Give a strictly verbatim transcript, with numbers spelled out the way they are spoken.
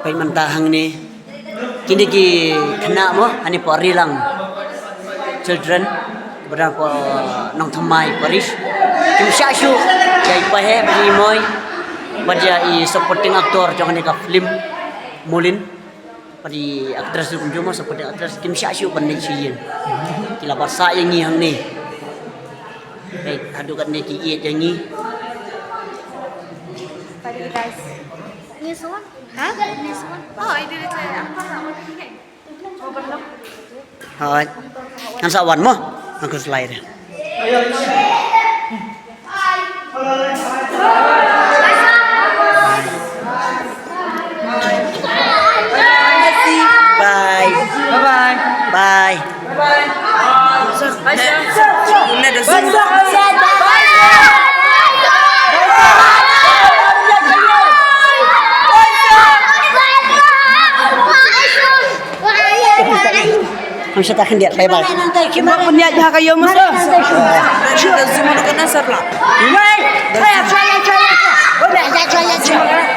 Mynta hangne kine ki khynnah mo, hangne hapoh Rilang Children, bad hapoh Nongthymmai Parish, kim shah shuh ïa i Paheh bad i Moi, bad ïa i supporting actor jong kane ka film Mulin, bad i actress ruh kumjuh mo, supporting actress, kim shah shuh ban leit sha ïing. Ki la barsah ïa ngi hangne. Haduh katne ki ïeit ïa ngi. Bye, guys. Ni suan? Ha? Ni suan? Oh, ini dia saya. Apa nak makan ni? Hooid. Ngan sa wan mo. Ngan khuslai de. Bye. Bye bye. Bye. Bye bye. Bye bye.